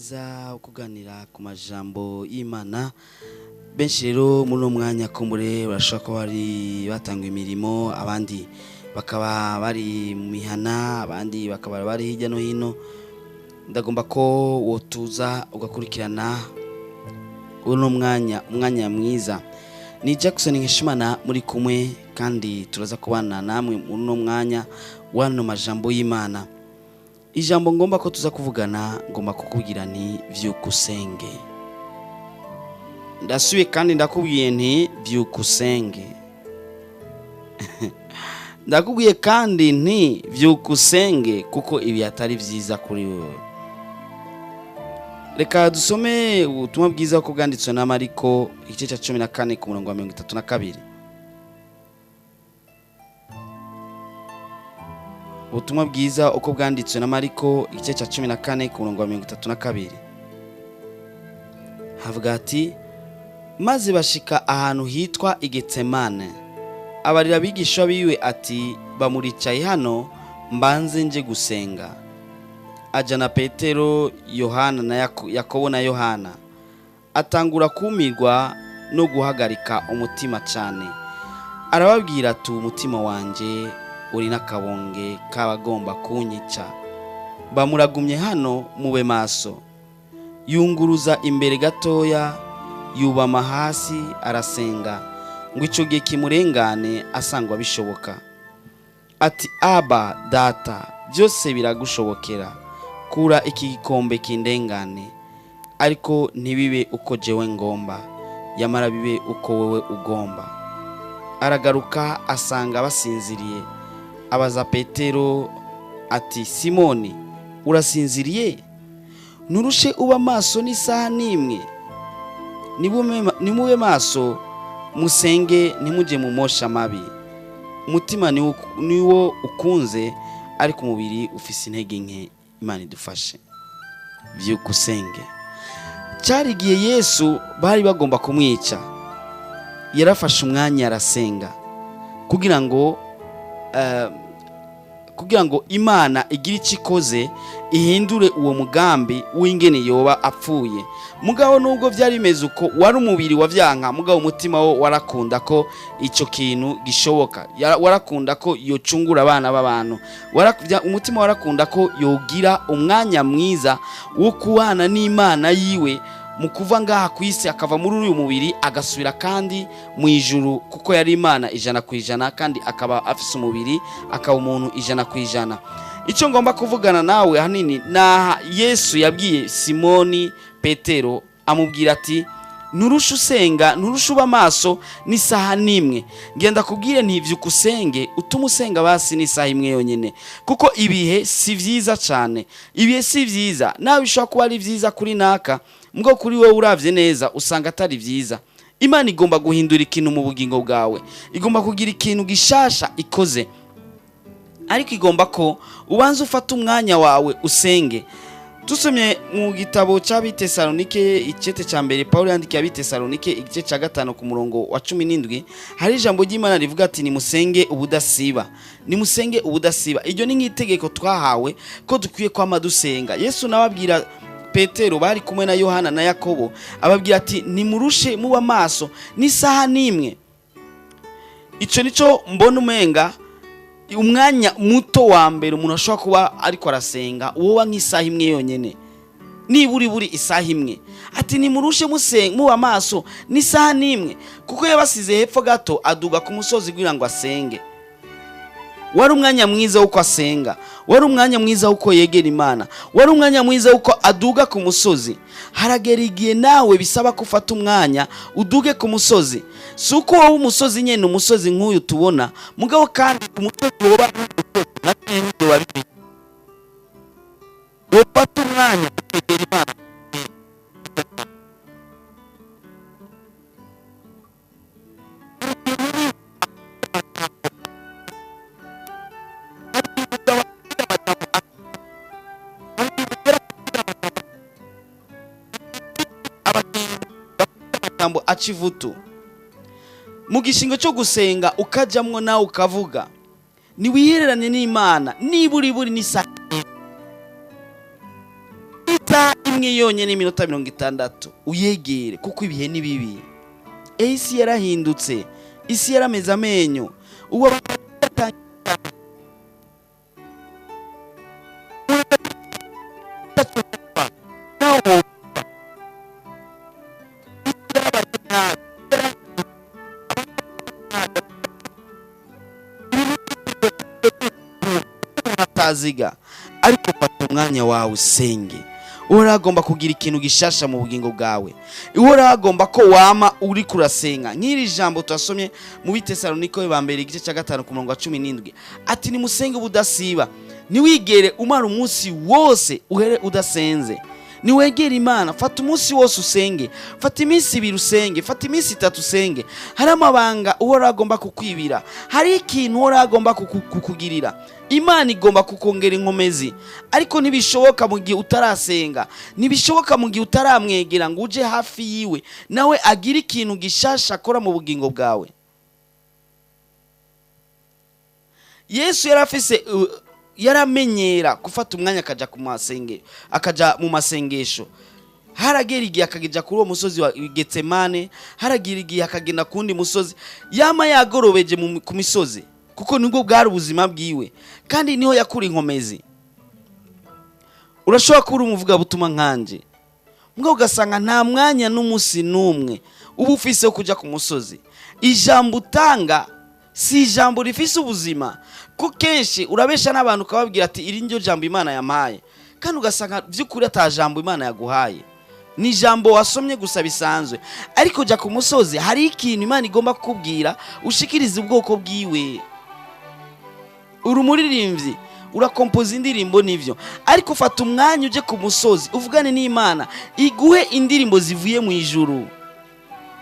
mwiza wo kuganira ku majambo y'Imana. Benshi rero muri uno mwanya kumbure barashobora kuba bari batanga imirimo, abandi bakaba bari mu mihana, abandi bakaba bari hirya no hino. Ndagomba ko wotuza ugakurikirana uno mwanya, umwanya mwiza. Ni Jackson Nkeshimana muri kumwe, kandi turaza kubana namwe muri uno mwanya wano majambo y'Imana. Ijambo ngomba ko tuza kuvugana, ngomba kukubwira nti vyukusenge. Ndasubiye kandi ndakubwiye nti vyukusenge. Ndakubwiye kandi nti vyukusenge, kuko ibi atari vyiza kuri wewe. Reka dusome ubutumwa bwiza ko bwanditswe na Mariko, igice cya 14 ku murongo wa 32. Ubutumwa bwiza uko bwanditswe na Mariko, igice cya 14 ku murongo wa 32, havuga ati: "Maze bashika ahantu hitwa Igetsemane, abarira abigisha biwe ati: 'Bamuricaye hano, mbanze nje gusenga.' Aja na Petero, Yohana na Yakobo na Yohana. Atangura kumirwa no guhagarika umutima cyane. Arababwira ati: 'Umutima wanjye uri n'akabonge k'abagomba kunyica. Bamuragumye hano, mube maso.' Yunguruza imbere gatoya, yubama hasi, arasenga ngo icyo gihe kimurengane asangwa bishoboka. Ati: 'Aba Data, byose biragushobokera, kura iki gikombe kindengane, ariko ntibibe uko jewe ngomba, yamara bibe uko wewe ugomba.' Aragaruka asanga basinziriye. Abaza Petero ati: 'Simoni, urasinziriye? Nturushe uba maso n'isaha n'imwe? Nimube maso, musenge, ntimujye mu mosha mabi. Umutima niwo ukunze, ariko umubiri ufise intege nke.' Imana idufashe. Vyukusenge. Cyari igihe Yesu bari bagomba kumwica. Yarafashe umwanya arasenga kugira ngo Imana igire icyo ikoze, ihindure uwo mugambi w'ingene yoba apfuye. Mugabo nubwo byari bimeze uko, wari umubiri wa vyanka, mugabo umutima wo warakunda ko icyo kintu gishoboka. Warakunda ko yocungura abana b'abantu. Umutima warakunda ko yogira umwanya mwiza wo kubana n'Imana yiwe, mu kuva ngaha ku isi akava muri uyu mubiri agasubira kandi mu ijuru, kuko yari Imana 100% kandi akaba afise umubiri, akaba umuntu 100%. Icyo ngomba kuvugana nawe ahanini naha Yesu yabwiye Simoni Petero, amubwira ati: 'Nturushe usenga, nturushe uba maso n'isaha n'imwe?' Ngenda kubwire ntivyuka usenge, utuma usenga basi n'isaha imwe yonyine, kuko ibihe si vyiza cyane. Ibihe si vyiza. Nawe bishobora kuba ari vyiza kuri naka, mbwo kuri wowe uravye neza usanga atari vyiza. Imana igomba guhindura ikintu mu bugingo bwawe, igomba kugira ikintu gishasha ikoze, ariko igomba ko ubanza ufata umwanya wawe usenge. Dusomye mu gitabo cy'Abitesalonike, icete cya mbere Pawulo yandikiye Abitesalonike, igice cya 5 ku murongo wa 17, hari ijambo ry'Imana rivuga ati: 'Nimusenge ubudasiba, nimusenge ubudasiba.' Iryo ni nk'itegeko twahawe ko dukwiye kwama dusenga. Yesu nawe abwira Petero bari kumwe na Yohana na Yakobo, ababwira ati: 'Nimurushe muba maso n'isaha n'imwe?' Icyo nico mbona umenga umwanya muto wa mbere umuntu ashobora kuba ariko arasenga woba nk'isaha imwe yonyene, niburi buri isaha imwe. Ati: 'Nimurushe musenga, muba maso n'isaha n'imwe?' Kuko yabasize hepfo gato, aduga ku musozi kugira ngo asenge. Wari umwanya mwiza w'uko asenga, wari umwanya mwiza w'uko yegera Imana, wari umwanya mwiza w'uko aduga ku musozi. Haragera igihe nawe bisaba ko ufata umwanya uduge ku musozi. Si uko wowe umusozi nyene, umusozi nk'uyu tubona, mugabo kandi umusozi woba na woba bibiri, wofata umwanya ukegera Imana. Amagambo aca ivutu mu gishingo cyo gusenga, ukajamwo nawe ukavuga, ntiwihererane n'Imana niba uri buri n'isaha imwe. Imwe yonyine, iminota 60, uyegere, kuko ibihe ni bibi. Isi yarahindutse, isi yarameze amenyo. Ubu ataziga, ariko fata umwanya wawe usenge. Uhoraho agomba kugira ikintu gishasha mu bugingo bwawe. Uhoraho agomba ko wama uri kurasenga. Nk'iri jambo twasomye mu Bitesaloniko ba mbere, igice cya 5, ku murongo wa 17, ati: "Nimusenge ubudasiba." Ntiwigere umara umunsi wose uhere udasenze. Niwegere Imana, fata umunsi wose usenge, fata iminsi 2 usenge, fata iminsi 3 usenge. Hari amabanga Uhoraho agomba kukwibira, hari ikintu Uhoraho agomba kukugirira. Imana igomba kukongera inkomezi, ariko ntibishoboka mu gihe utarasenga, ntibishoboka mu gihe utaramwegera ngo uje hafi yiwe, nawe agire ikintu gishasha akora mu bugingo bwawe. Yesu yarafise yaramenyera gufata umwanya akaja ku masenge, akaja mu masengesho. Haragera igihe akagija kuri uwo musozi wa Getsemane, haragira igihe akagenda ku wundi musozi. Yama yagorobeje ku misozi, kuko nibwo bwari ubuzima bwiwe kandi niho yakura inkomezi. Urashobora kuba uri umuvugabutumwa nkanje, mbwa ugasanga nta mwanya n'umunsi n'umwe uba ufise wo kuja ku musozi. Ijambo utanga si ijambo rifise ubuzima, ko kenshi urabesha n'abantu ukababwira ati: "Iri niryo jambo Imana yampaye", kandi ugasanga by'ukuri ata jambo Imana yaguhaye, ni ijambo wasomye gusa bisanzwe. Ariko jya ku musozi, hari ikintu Imana igomba kukubwira ushikiriza ubwoko bwiwe. Uri umuririmbyi, urakompoza indirimbo, nivyo, ariko fata umwanya uje ku musozi, uvugane n'Imana, iguhe indirimbo zivuye mu ijuru.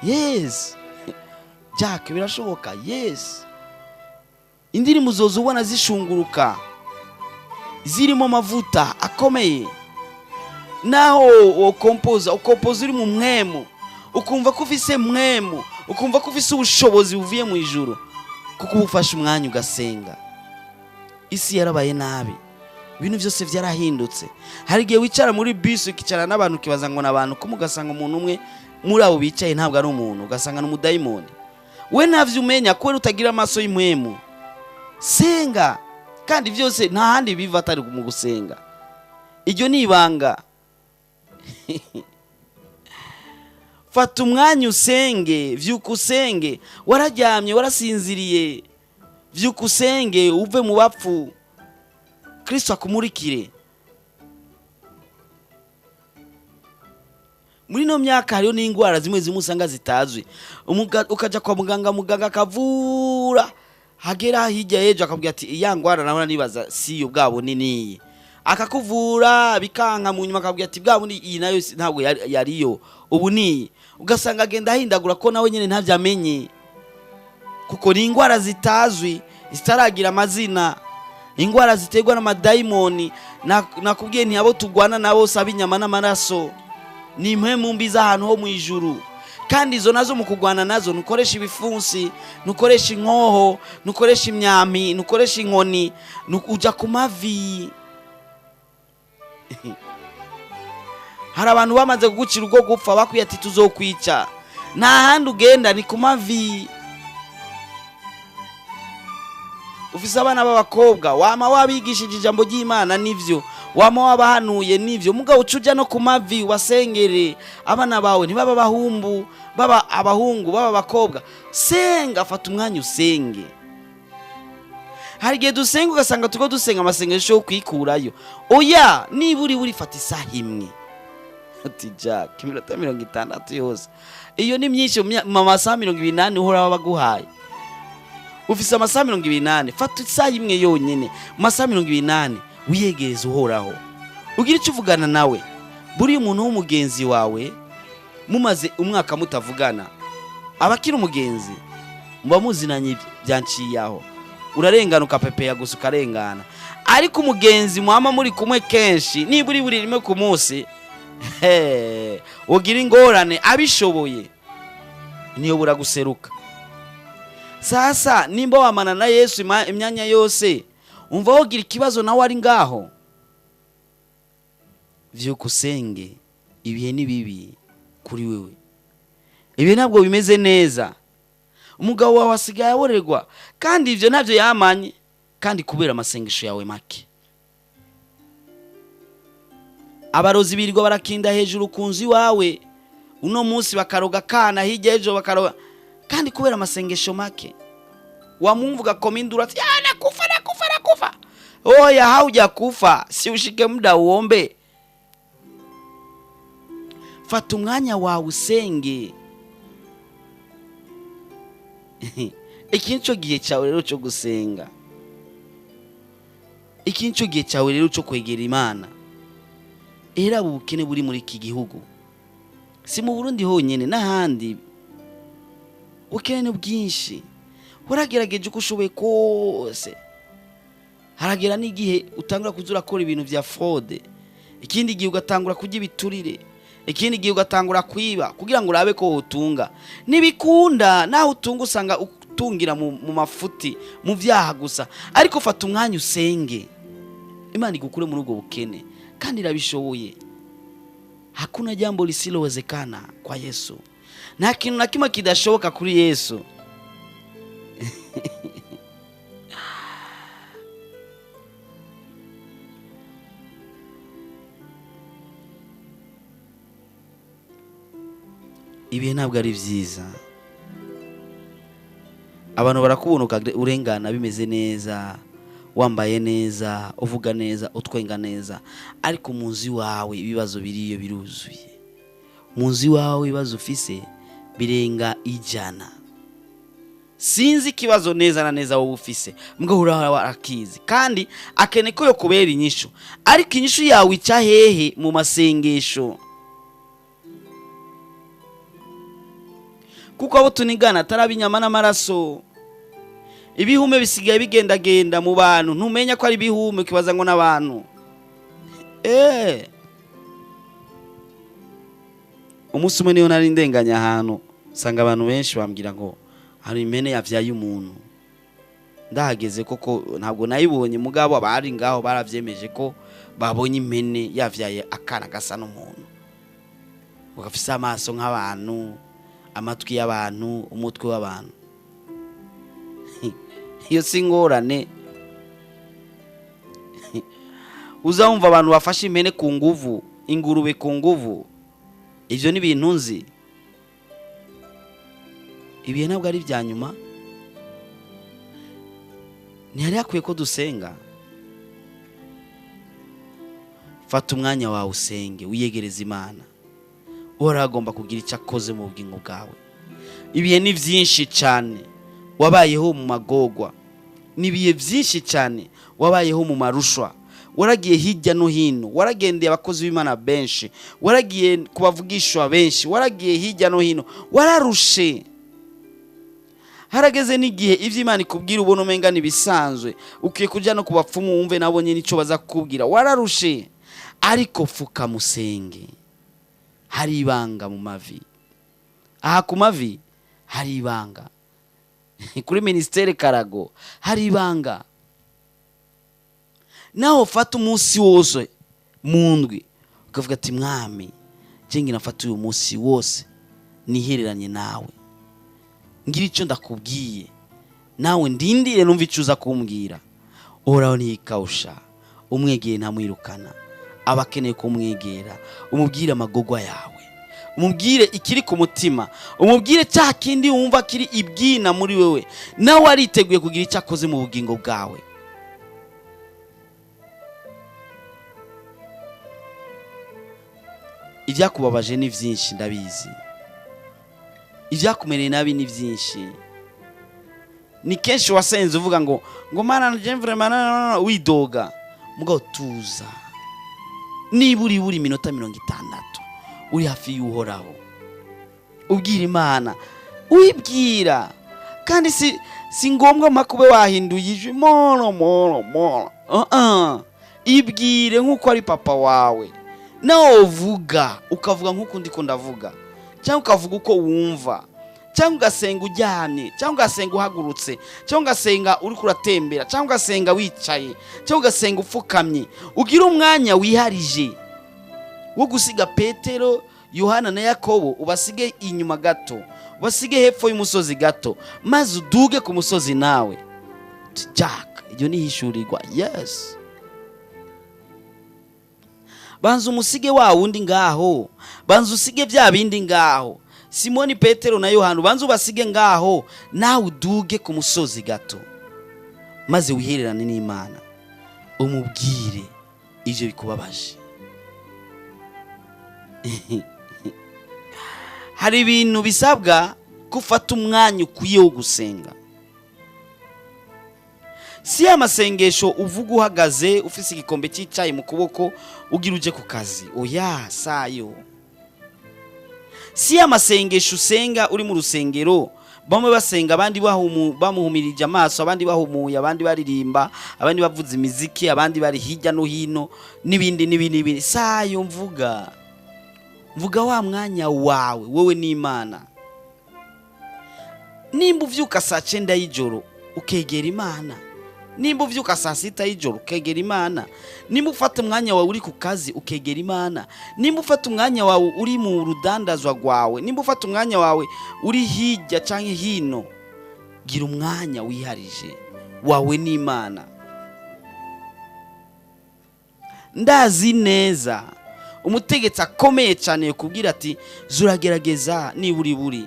Yes Jack, birashoboka. Yes, indirimbo uzoza ubona zishunguruka, zirimo amavuta akomeye. Naho wokompoza, ukompoza uri mu mwemu, ukumva ko ufise mwemu, ukumva ko ufise ubushobozi buvuye mu ijuru, kuko uba ufashe umwanya ugasenga. Isi yarabaye nabi, ibintu byose byarahindutse. Hari igihe wicara muri bisi, ukicara n'abantu, ukibaza ngo ni abantu, ko ugasanga umuntu umwe muri abo bicaye ntabwo ari umuntu, ugasanga ni umudayimoni. We ntavyo umenya kubera utagira amaso y'impwemu. Senga, kandi byose nta handi biva atari mu gusenga. Iryo ni ibanga. Fata umwanya usenge, vyuka usenge. Wararyamye, warasinziriye, vyuka usenge, uve mu bapfu, Kristo akumurikire. Muri ino myaka hariho n'indwara zimwe zimwe usanga zitazwi. Ukaja kwa muganga, muganga akavura, hagera hirya y'ejo akabwira ati: "Iya ngwara nahora nibaza si iyo, bwa bundi niyi." Akakuvura bikanka, mu nyuma akabwira ati: "Bwa bundi iyi nayo ntabwo yariyo, ubu niyi." Ugasanga agenda ahindagura, ko nawe nyine ntabyo amenye, kuko ni indwara zitazwi, zitaragira amazina, indwara ziterwa n'amadayimoni. Nakubwiye nti abo tugwana nabo si ab'inyama n'amaraso, ni impwemu mbi z'ahantu ho mu ijuru. Kandi izo nazo, mu kugwana nazo, ntukoresha ibifunsi, ntukoresha inkoho, ntukoresha imyampi, ntukoresha inkoni, uja ku mavi. Hari abantu bamaze kugucira ubwo gupfa, bakwiye ati: "Tuzokwica." Nta handi ugenda, ni ku mavi. Ufise abana b'abakobwa, wama wabigishije ijambo ry'Imana, nivyo, wama wabahanuye, nivyo, mugabo uca uja no ku mavi wasengere abana bawe, ntibaba abahumbu, baba abahungu, baba abakobwa. Senga, fata umwanya usenge. Hari igihe dusenga ugasanga turiko dusenga amasengesho yo kwikurayo. Oya, niba uri buri, fata isaha imwe. Ati: "Jack, iminota 60 yose iyo ni myinshi." Mu masaha 24 Uhoraho baguhaye, ufise amasaha 24. Fata isaha imwe yonyene mu masaha 24, wiyegereze Uhoraho, ugira icyo uvugana nawe. Buriya umuntu w'umugenzi wawe mumaze umwaka mutavugana aba akiri umugenzi, muba muzinanye byanciye aho, urarengana ukapepeya gusa ukarengana. Ariko umugenzi mwama muri kumwe kenshi, niba uri buri rimwe ku munsi, he, ugira ingorane abishoboye ntiyobora guseruka. Sasa nimba wamana na Yesu imyanya yose, umva wogira ikibazo nawe ari ngaho. Vyuka usenge. Ibihe ni bibi kuri wewe, ibihe ntabwo bimeze neza. Umugabo wawe asigaye aborerwa, kandi ibyo ntabyo yamanye, kandi kubera amasengesho yawe make. Abarozi birirwa barakinda hejuru ku nzu iwawe, uno munsi bakaroga akana, hirya y'ejo bakaroga, kandi kubera amasengesho make. Wamwumva ugakoma induru ati: "Ya, nakufa, nakufa, nakufa!" Oya, haujakufa, si ushike muda uombe. Fata umwanya wawe usenge. Iki nico gihe cyawe rero cyo gusenga, iki nico gihe cyawe rero cyo kwegera Imana. Era ubukene buri muri iki gihugu, si mu Burundi honyine, n'ahandi ubukene ni bwinshi. Waragerageje uko ushoboye kose, haragera n'igihe utangura kuza urakora ibintu vya fraude, ikindi gihe ugatangura kurya ibiturire, ikindi gihe ugatangura kwiba kugira ngo urabe ko wotunga. Ntibikunda. Naho utunga, usanga utungira mu mafuti, mu vyaha gusa. Ariko fata umwanya usenge, Imana igukure muri ubwo bukene, kandi irabishoboye. Hakuna jambo lisilowezekana kwa Yesu. Nta kintu na kimwe kidashoboka kuri Yesu. Ibihe ntabwo ari byiza. Abantu barakubona urengana bimeze neza, wambaye neza, uvuga neza, utwenga neza, ariko mu nzu iwawe ibibazo biriyo biruzuye. Mu nzu iwawe ibibazo ufise birenga 100. Sinzi ikibazo neza na neza wowe ufise, mbwo uraba arakizi, kandi akeneye ko yo kubera inyishu. Ariko inyishu yawe ica hehe? Mu masengesho. Kuko abo tunigana atari inyama n'amaraso. Ibihume bisigaye bigendagenda mu bantu, ntumenya ko ari ibihume, ukibaza ngo n'abantu. Umunsi umwe niyo nari ndenganya ahantu, usanga abantu benshi bambwira ngo hari impene yavyaye umuntu. Ndahageze koko ntabwo nayibonye, mugabo abari ngaho baravyemeje ko babonye impene yavyaye akana gasa n'umuntu, gafise amaso nk'abantu, amatwi y'abantu, umutwe w'abantu. Iyo si ingorane? Uza wumva abantu bafashe impene ku nguvu, ingurube ku nguvu. Ivyo ni ibintu nzi. Ibihe ntabwo ari ibya nyuma. Ntihari hakwiye ko dusenga? Fata umwanya wawe usenge, wiyegereze Imana. Uhoraho agomba kugira icyo akoze mu bugingo bwawe. Ibihe ni byinshi cyane wabayeho mu magorwa, ni ibihe byinshi cyane wabayeho mu marushwa. Waragiye hirya no hino, waragendeye abakozi b'Imana benshi, waragiye ku bavugishwa benshi, waragiye hirya no hino, wararushe. Harageze n'igihe ibyo Imana ikubwira ubona umenga ibisanzwe. Ukwiye kujya no ku bapfumu, wumve nabo nyine icyo baza kukubwira. Wararushe, ariko fukamusenge. Hari ibanga mu mavi. Aha ku mavi hari ibanga. Kuri Minisiteri Karago hari ibanga. Nawe ufata umunsi wose mu ndwi, ukavuga ati: "Mwami, njye nafata uyu munsi wose nihereranye nawe, ngira icyo ndakubwiye, nawe ndindire numva icyo uza kumbwira." Uhoraho ntiyikawusha, umwegeye ntamwirukana. Aba akeneye kumwegera, umubwire amagorwa yawe, umubwire ikiri ku mutima, umubwire cya kindi wumva kiri ibwina muri wewe. Nawe ariteguye kugira icyo akoze mu bugingo bwawe. Ibyakubabaje ni byinshi, ndabizi. Ibyakumereye nabi ni byinshi. Ni kenshi wasenze uvuga ngo "Mana, je vraiment", widoga. Mugabo tuza, niba uri buri minota 60 uri hafi y'Uhoraho, ubwira Imana, wibwira, kandi si ngombwa mpaka ube wahinduye ijwi moro moro moro. Ibwire nk'uko ari papa wawe. Nawe uvuga, ukavuga nk'uko ndiko ndavuga, cyangwa ukavuga uko wumva, cyangwa ugasenga uryamye, cyangwa ugasenga uhagurutse, cyangwa ugasenga uri kuratembera, cyangwa ugasenga wicaye, cyangwa ugasenga upfukamye. Ugira umwanya wiharije. Wo gusiga Petero, Yohana na Yakobo, ubasige inyuma gato, ubasige hepfo y'umusozi gato, maze uduge ku musozi nawe. Jack, iryo ni ihishurirwa. Yes, banza umusige wa wundi ngaho, banza usige bya bindi ngaho, Simoni Petero na Yohana, ubanza ubasige ngaho, nawe uduge ku musozi gato, maze wihererane n'Imana, umubwire ibyo bikubabaje. Hari ibintu bisabwa ko ufata umwanya ukwiye wo gusenga. Si ya masengesho uvuga uhagaze, ufise igikombe cy'icyayi mu kuboko, ugira uje ku kazi. Oya, sayo. Si ya masengesho usenga uri mu rusengero, bamwe basenga, abandi bamuhumirije amaso, abandi bahumuye, abandi baririmba, abandi bavuza imiziki, abandi bari hirya no hino, n'ibindi n'ibindi n'ibindi. Sayo mvuga. Mvuga wa mwanya wawe wowe n'Imana. Nimba uvyuka saa 9 y'ijoro, ukegera Imana. Nimba uvyuka saa 6 y'ijoro, ukegera Imana. Nimba ufata umwanya wawe uri ku kazi, ukegera Imana. Nimba ufata umwanya wawe uri mu rudandazwa rwawe, nimba ufata umwanya wawe uri hirya canke hino, gira umwanya wiharije wawe n'Imana. Ndazi neza umutegetsi akomeye cyane kubwira ati: "Zuragerageza niburi buri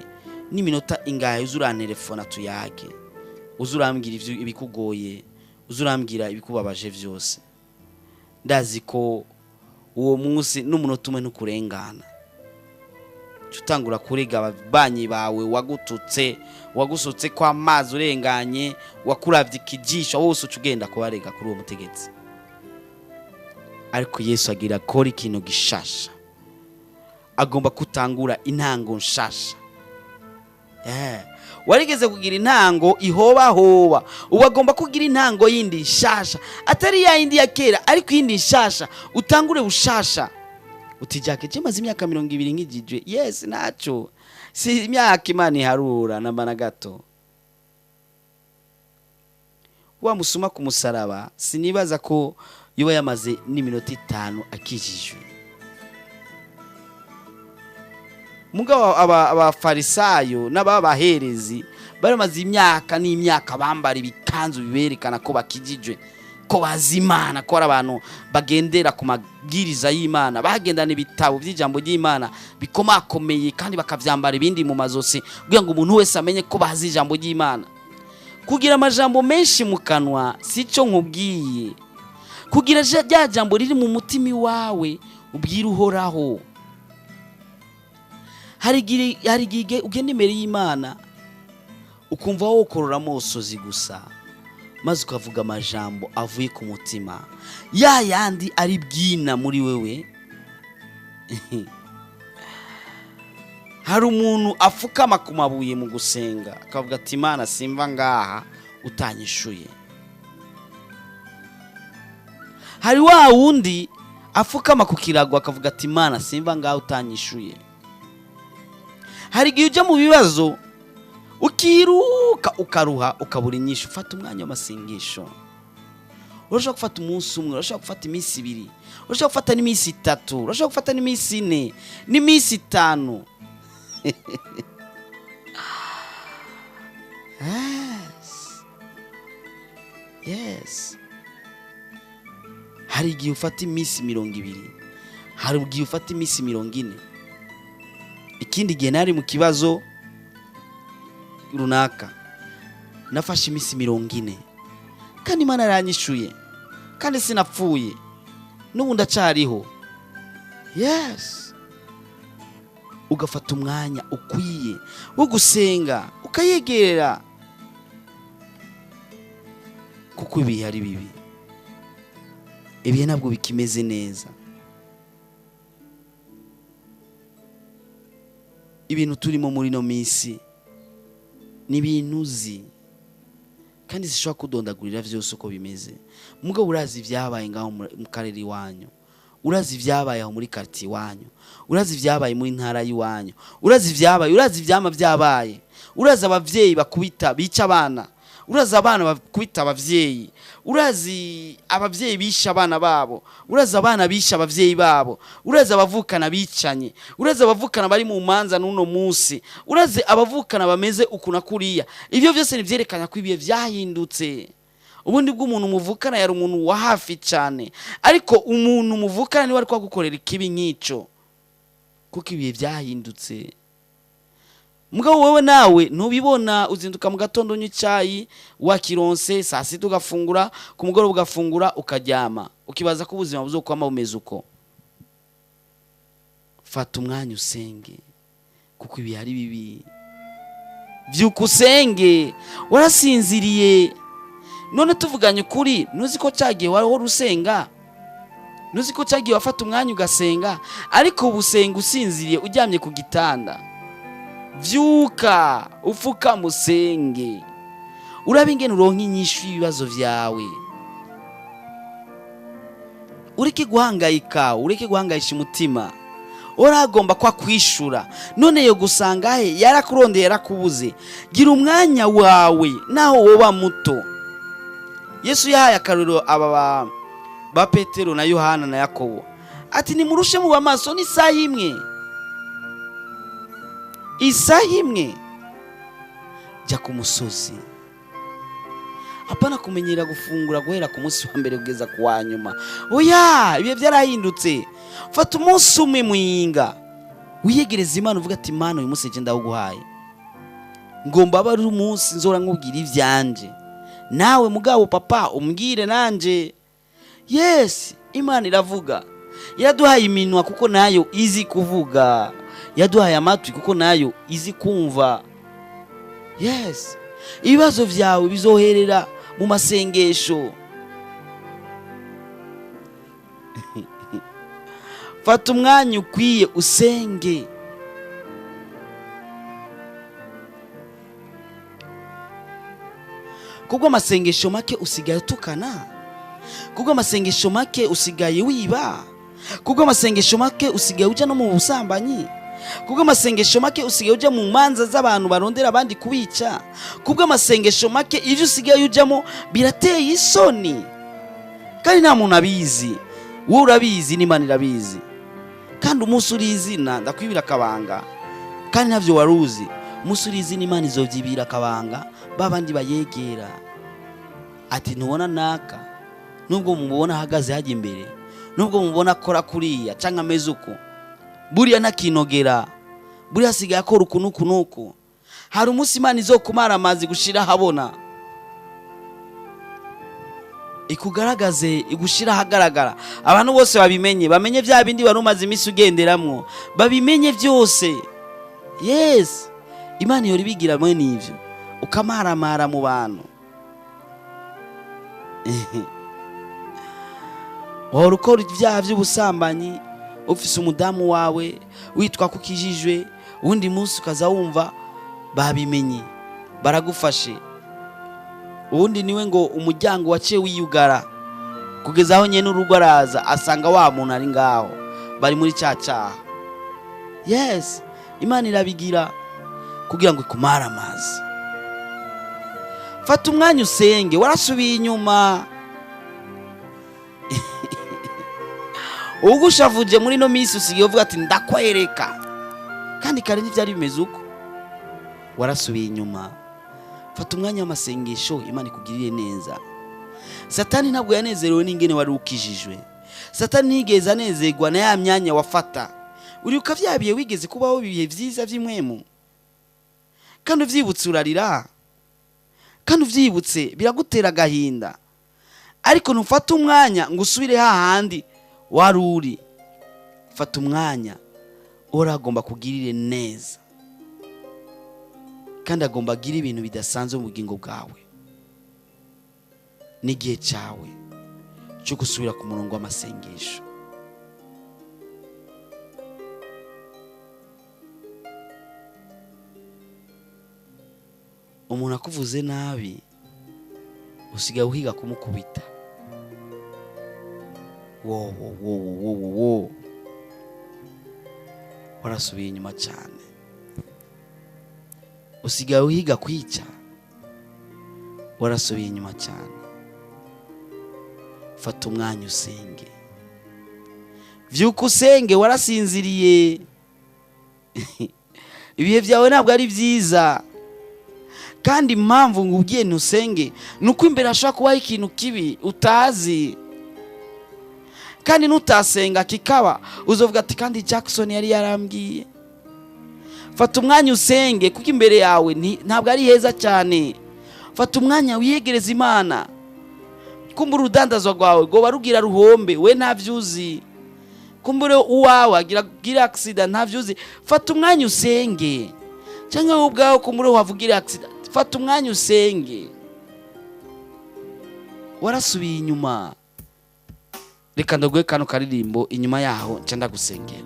n'iminota ingahe uzurantelefona tuyage, uzurambwira ivyo ibikugoye, uzurambwira ibikubabaje vyose." Ndazi ko uwo munsi n'umunota umwe ntukurengana. Utangura kurega ababanyi bawe wagututse, wagusutse ko amazi urenganye, wakuravye ikijisho, wose uca ugenda kubarega kuri uwo mutegetsi. Ariko Yesu agira akora ikintu gishasha, agomba kutangura intango nshasha. Warigeze kugira intango ihobahoba, ubu agomba kugira intango yindi nshasha, atari ya yindi ya kera, ariko iyindi nshasha, utangure bushasha. Uti: "Jacques, je maze imyaka 20 nkijijwe." Yes, naco si imyaka Imana iharura namba na gato. Wa musuma ku musaraba, sinibaza ko yoba yamaze n'iminota 5 akijijwe. Mugabo abafarisayo n'ababaherezi baramaze imyaka n'imyaka bambara ibikanzu biberekana ko bakijijwe, ko bazi Imana, ko ari abantu bagendera ku mabwiriza y'Imana, bagendana ibitabo by'ijambo ry'Imana bikomakomeye, kandi bakavyambara ibindi mu mazosi kugira ngo umuntu wese amenye ko bazi ijambo ry'Imana. Kugira amajambo menshi mu kanwa sico nkubwiye, kugira rya jambo riri mu mutima iwawe ubwira Uhoraho. Hari igihe ugenda imbere y'Imana ukumva wokorora amosozi gusa, maze ukavuga amajambo avuye ku mutima, ya yandi ari bwina muri wewe. Hari umuntu afukama ku mabuye mu gusenga, akavuga ati: "Imana, simva ngaha utanyishuye." Hari wa wundi afukama ku kirago, akavuga ati: "Imana, simva ngaha utanyishuye." Hari igihe ujya mu bibazo, ukiruka, ukaruha, ukabura inyishu. Ufata umwanya w'amasengesho. Urashobora gufata umunsi umwe, urashobora gufata iminsi 2, urashobora gufata n'iminsi 3, urashobora gufata n'iminsi 4, n'iminsi 5. Yes. Yes. Hari igihe ufata iminsi 20, hari igihe ufata iminsi 40. Ikindi gihe nari mu kibazo runaka, nafashe iminsi 40, kandi Imana yaranyishuye, kandi sinapfuye, n'ubu ndacariho. Yes, ugafata umwanya ukwiye wo gusenga, ukayegera, kuko ibihe ari bibi, ibihe ntabwo bikimeze neza. Ibintu turimo muri ino minsi ni ibintu uzi, kandi zishobora kudondagurira vyose uko bimeze. Mugabo urazi ibyabaye ngaho mu karere iwanyu, urazi ibyabaye aho muri quartier iwanyu, urazi ibyabaye muri ntara y'iwanyu, urazi ibyabaye, urazi ivyama byabaye, urazi abavyeyi bakubita bica abana, Urazi abana bakubita abavyeyi, urazi abavyeyi bishe abana babo, urazi abana bishe abavyeyi babo, urazi abavukana bicanye, urazi abavukana bari mu manza n'uno munsi, urazi abavukana bameze uku na kuriya. Ivyo vyose nivyerekana ko ibihe vyahindutse. Ubundi bw'umuntu muvukana yari umuntu wa hafi cyane, ariko umuntu muvukana niwe ariko agukorera ikibi nk'ico, kuko ibihe byahindutse. Mugabo wewe nawe ntubibona, uzinduka mu gatondo unywa icyayi wakironse, saa sita ugafungura, ku mugoroba ugafungura, ukaryama, ukibaza ko ubuzima buzokwama bumeze uko. Fata umwanya usenge, kuko ibihe ari bibi. Vyuka usenge, warasinziriye. None tuvuganye ukuri, ntuzi ko cyagiye wahora usenga, ntuzi ko cyagiye wafata umwanya ugasenga, ariko ubu usenga usinziriye uryamye ku gitanda. Vyuka upfukame usenge, urabe ingene uronka inyishu y'ibibazo vyawe. Ureke guhangayika, ureke guhangayisha umutima. Uragomba kwa kwishura none yo gusanga he? Yarakurondeye, yarakubuze. Gira umwanya wawe naho woba muto. Yesu yahaye akarorero aba ba Petero na Yohana na Yakobo, ati nimurushe muba amaso n'isaha imwe, isaha imwe. Jya ku musozi. Apana kumenyera gufungura guhera ku munsi wa mbere kugeza ku wa nyuma. Oya, ibihe byarahindutse. Fata umunsi umwe muyinga, wiyegereza Imana, uvuga ati: "Imana, uyu munsi nje ndawuguhaye, ngomba aba ari umunsi nzora nkubwira ivyanje, nawe mugabo papa umbwire nanje." Yes, Imana iravuga. Yaduhaye iminwa kuko nayo izi kuvuga, yaduhaye amatwi kuko nayo izi kumva. Yes, ibibazo vyawe bizoherera mu masengesho. Fata umwanya ukwiye usenge. Kubwo amasengesho make usigaye utukana, kubwo amasengesho make usigaye wiba, kubwo amasengesho make usigaye uja no mu busambanyi, kubwo amasengesho make usigaye uja mu manza z'abantu barondera abandi kubica, kubwo amasengesho make ivyo usigaye ujamo birateye isoni, kandi nta muntu abizi. Wowe urabizi n'Imana irabizi. Kandi umunsi uri izina, ndakwibira akabanga, kandi ntavyo wari uzi, umunsi uri izina Imana izovyibira akabanga babandi bayegera, ati: "Ntubona naka? Nubwo mubona ahagaze hajya imbere, nubwo mubona akora kuriya canke ameze uko, buriya ntakinogera, buriya asigaye akora uku n'uku n'uku." Hari umunsi Imana izokumara amazi gushira ahabona, ikugaragaze, igushira ahagaragara, abantu bose babimenye, bamenye bya bindi wari umaze iminsi ugenderamwo, babimenye byose. Yes, Imana ihora ibigira mwene ivyo, ukamaramara mu bantu. Wahora ukora ibyaha by'ubusambanyi ufise umudamu wawe, witwa ko ukijijwe, uwundi munsi ukaza wumva babimenye, baragufashe. Uwundi niwe ngo umuryango waciye wiyugara, kugeza aho nyene urugo araza asanga wa muntu ari ngaho, bari muri cya cyaha. Yes, Imana irabigira kugira ngo ikumare amazi. Fata umwanya usenge, warasubiye inyuma. Ugushavuje muri ino minsi usigaye uvuga ati: "Ndakwereka", kandi kare ntibyari bimeze uko. Warasubiye inyuma. Fata umwanya w'amasengesho, Imana ikugirire neza. Satani ntabwo yanezerewe n'ingene wari ukijijwe. Satani ntiyigeze anezerwa na ya myanya wafata. Uribuka vya bihe wigeze kubaho, ibihe vyiza vy'imwemu, kandi uvyibutse urarira, kandi uvyibutse biragutera agahinda, ariko ntufate umwanya ngo usubire hahandi wari uri. Fata umwanya, Uhoraho agomba kugirire neza, kandi agomba agire ibintu bidasanzwe mu bugingo bwawe. N'igihe cyawe cyo gusubira ku murongo w'amasengesho. Umuntu akuvuze nabi, usigaye uhiga kumukubita. Wo wo wo wo wo wo, warasubiye inyuma cyane. Usigaye uhiga kwica. Warasubiye inyuma cyane. Fata umwanya usenge, vyuka usenge. Warasinziriye, ibihe byawe ntabwo ari byiza. Kandi impamvu ngubwiye ntusenge ni uko imbere hashobora kubaho ikintu kibi utazi, kandi nutasenga kikaba, uzovuga ati: "Kandi Jackson yari yarambwiye." Fata umwanya usenge, kuko imbere yawe ntabwo ari heza cyane. Fata umwanya wiyegereza Imana. Kumbura urudandazwa rwawe rwoba rugira ruhombe, we ntabyo uzi. Kumbure uwawe agira gira accident, ntabyo uzi. Fata umwanya usenge. Cyangwa wowe ubwawe kumbure wavugira accident, fata umwanya usenge. Warasubiye inyuma. Reka ndaguhe kano karirimbo, inyuma yaho nca ndagusengera.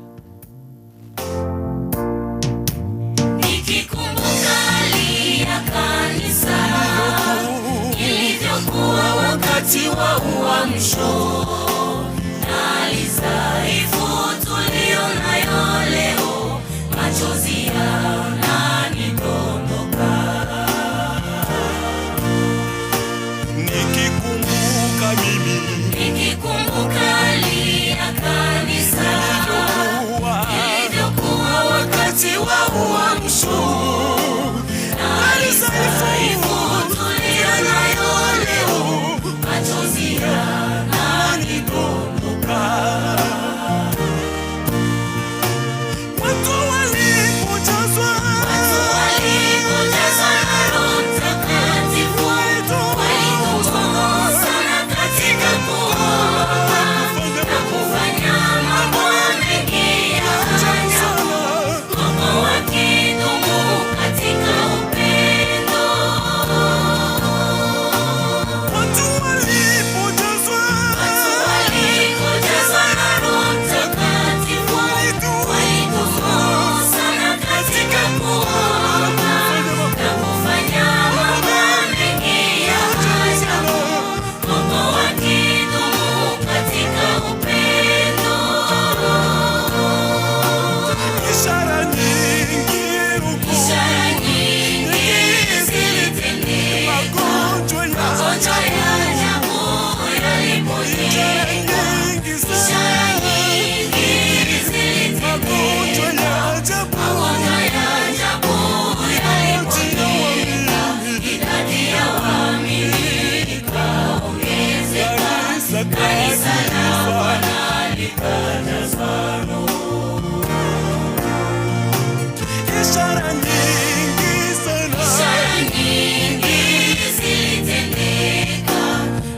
Nikikumbuka hali ya kanisa ilivyokuwa wakati wa uamsho na hali dhaifu tulio nayo leo, machozi yananidondoka. Nikikumbuka mimi Nikikumbuka hali ya kanisa ilivyokuwa ilivyokuwa wakati wa uamsho na hali dhaifu tulio nayo leo, machozi yananidondoka. Watu walipojazwa Watu walipojazwa na Roho Mtakatifu walituongoza katika kuomba na kufanya mambo mengi ya ajabu, huku wakidumu katika upendo. Watu walipojazwa Watu walipojazwa na Roho Mtakatifu walituongoza katika kuomba na kufanya mambo mengi ya ajabu, huku wakidumu katika upendo. Ishara nyingi huku Ishara nyingi zilitendeka, magonjwa ya magonjwa ya ajabu ishara yaliponyeka. nyingi Ishara sana nyingi zilitendeka, magonjwa ya ajabu magonjwa ya ajabu yaliponyeka. Idadi ya waamini ikaongezeka, kanisa kanisa la Bwana likajazwa Roho. Ishara nyingi sana Ishara nyingi zilitendeka,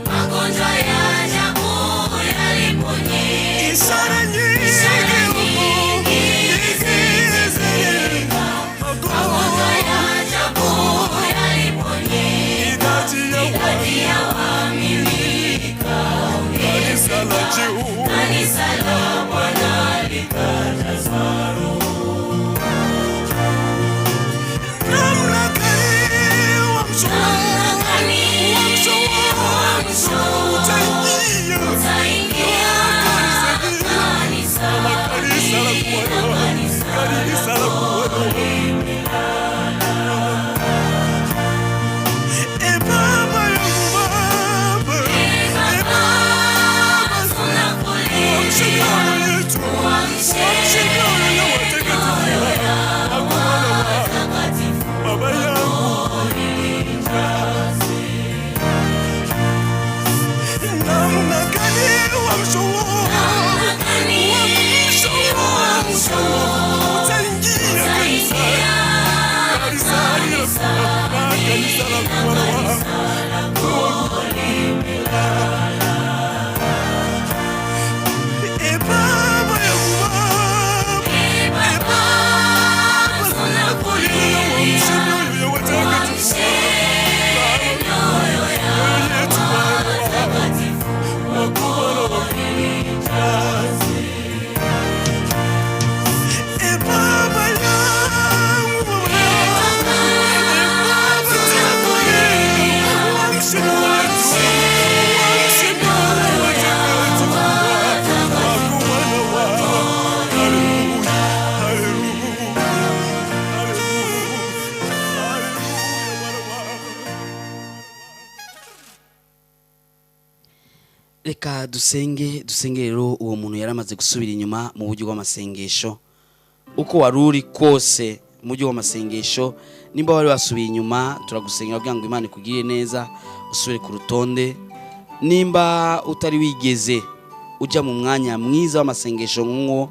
magonjwa ya ajabu yaliponyeka. Ishara nyingi Ishara huku nyingi zilitendeka, magonjwa ya ajabu yaliponyeka. Idadi ya Idadi ya waamini kanisa ikaongezeka, la Jehova kanisa la Bwana likajazwa Roho. Namna gani uamsho Namna gani uamsho utaingia utaingia kanisa kanisa la Bwana kanisa la Bwana. E Baba yangu Baba, E Baba, tunakulia, uamshe mioyo yetu, uamshe uamshe mioyo ya watakatifu watakatifu Baba yangu namna gani uamsho Namna gani uamsho utaingia kanisa utaingia kanisa kanisa la Bwana. E Baba yangu Baba, E Baba, tunakulia, uamshe mioyo ya watakatifu uamshe mioyo ya mioyo yetu Baba watakatifu wakubwa na wadogo. E Baba yangu Baba yangu, e Baba tunakulia, uamshe mioyo yetu, uamshe Reka dusenge. Dusenge rero uwo muntu yaramaze gusubira inyuma mu buryo bw'amasengesho. Uko wari uri kose mu buryo bw'amasengesho, nimba wari wasubiye inyuma, turagusengera kugira ngo Imana ikugirire neza, usubire ku rutonde. Nimba utari wigeze ujya mu mwanya mwiza w'amasengesho nk'uwo,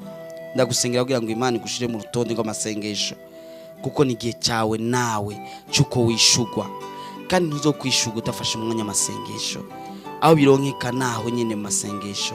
ndagusengera kugira ngo Imana igushire mu rutonde rw'amasengesho, kuko ni igihe cyawe nawe cy'uko wishugwa, kandi ntuzokwishugwa udafashe umwanya w'amasengesho. Aho bironkeka naho nyine mu masengesho,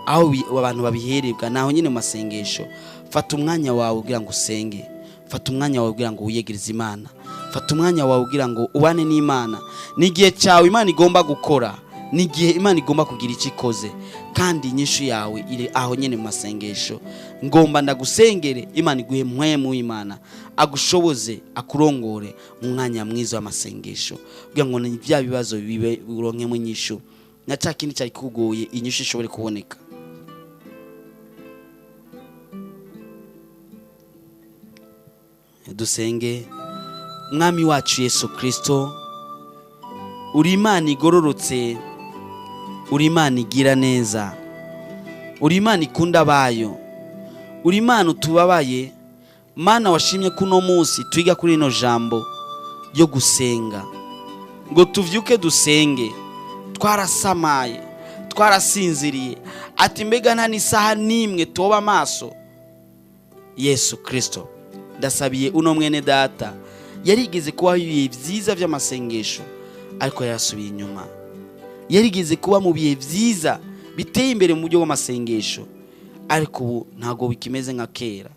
aho abantu babiherebwa naho nyine mu masengesho. Fata umwanya wawe kugira ngo usenge, fata umwanya wawe kugira ngo wiyegereze Imana, fata umwanya wawe kugira ngo ubane n'Imana. Ni igihe cyawe Imana igomba gukora, ni igihe Imana igomba kugira icyo ikoze, kandi inyishu yawe iri aho nyine mu masengesho. Ngomba ndagusengere, Imana iguhe mpwemu w'Imana, agushoboze, akurongore mu mwanya mwiza w'amasengesho, kugira ngo ni bya bibazo bibe uronkemo inyishu, na cya kindi cyari kugoye inyishu ishobore kuboneka. Dusenge. Mwami wacu Yesu Kirisito, uri Imana igororotse, uri Imana igira neza, uri Imana ikunda abayo, uri Imana utubabaye. Mana, washimye ko uno munsi twiga kuri rino jambo ryo gusenga, ngo tuvyuke dusenge. Twarasamaye, twarasinziriye, ati mbega nta n'isaha n'imwe toba amaso. Yesu Kirisito, ndasabiye uno mwene data yarigeze kubaho ibihe byiza by'amasengesho, ariko yarasubiye inyuma. Yarigeze kuba mu bihe byiza biteye imbere mu buryo bw'amasengesho, ariko ubu ntabwo bikimeze nka kera.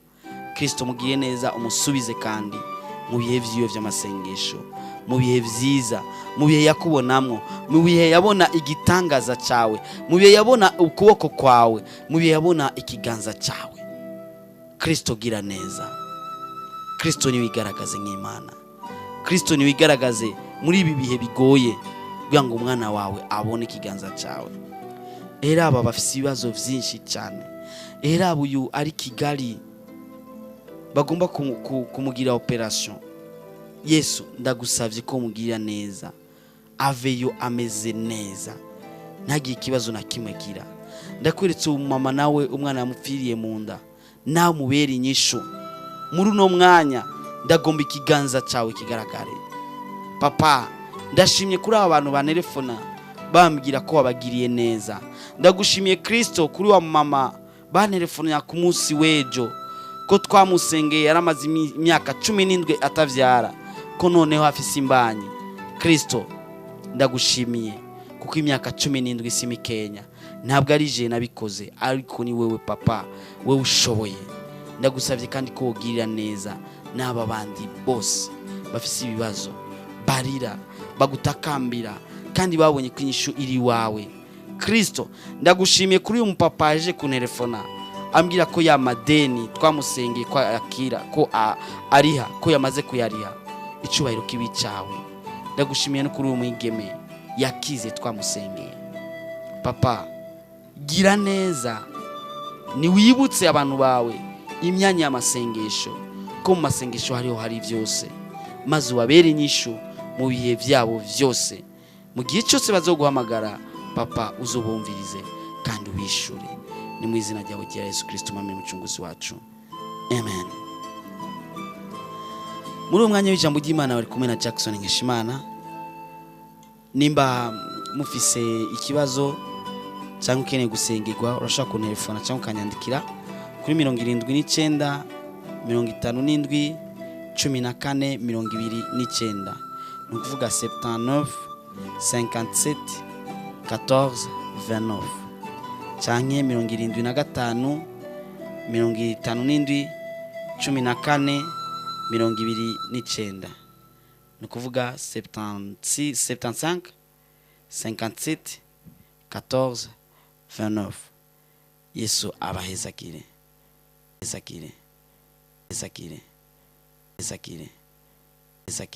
Kirisito, mugire neza, umusubize kandi mu bihe byiwe by'amasengesho, mu bihe byiza, mu bihe yakubonamwo, mu bihe yabona igitangaza cyawe, mu bihe yabona ukuboko kwawe, mu bihe yabona ikiganza cyawe. Kirisito, gira neza. Kirisito, niwigaragaze nk'Imana. Kirisito, niwigaragaze muri ibi bihe bigoye, kugira ngo umwana wawe abone ikiganza cyawe. Era aba bafite ibibazo byinshi cyane. Era uyu ari Kigali, bagomba kumugira operation. Yesu, ndagusabye ko mugirira neza, aveyo ameze neza, ntagire ikibazo na kimwe agira. Ndakweretse umumama nawe umwana yamupfiriye mu nda, nawe mubere inyishu muri uno mwanya. Ndagomba ikiganza cyawe kigaragare. Papa, ndashimye kuri aba bantu bantelefona bambwira ko wabagiriye neza. Ndagushimiye Kirisito kuri wa mama bantelefona ku munsi w'ejo, ko twamusengeye, yaramaze imyaka 17 atabyara, ko noneho afise imbanyi. Kirisito, ndagushimiye kuko imyaka 17 si mikenya. Ntabwo ari je nabikoze, ariko ni wewe Papa, wewe ushoboye. Ndagusabye kandi ko wogirira neza n'aba bandi bose bafise ibibazo, barira, bagutakambira, kandi babonye ko inyishu iri iwawe. Kirisito, ndagushimiye kuri uyu mupapa yaje kuntelefona ambwira ko ya madeni twamusengeye ko akira, ko ariha, ko yamaze kuyariha. Icyubahiro kibi cyawe. Ndagushimiye no kuri uyu mwigeme yakize twamusengeye. Papa, gira neza, niwibutse abantu bawe imyanya y'amasengesho, ko mu masengesho hariho hari byose, maze ubabere inyishu mu bihe byabo byose. Mu gihe cyose bazoguhamagara, Papa, uzobumvirize kandi ubishure. Ni mu izina ryawe rya Yesu Kirisito, Umwami n'Umucunguzi wacu, amen. Muri uwo mwanya w'ijambo ry'Imana bari kumwe na Jackson Nkeshimana. Nimba mufise ikibazo cyangwa ukeneye gusengerwa, urashobora kuntelefona cyangwa ukanyandikira kuri 79 57 14 29, ni ukuvuga 79 57 14 29, canke 75 57 14 29, ni ukuvuga 76 75 57 14 29. Yesu abahezagire, hezagire, hezagire, hezagire, hezagire.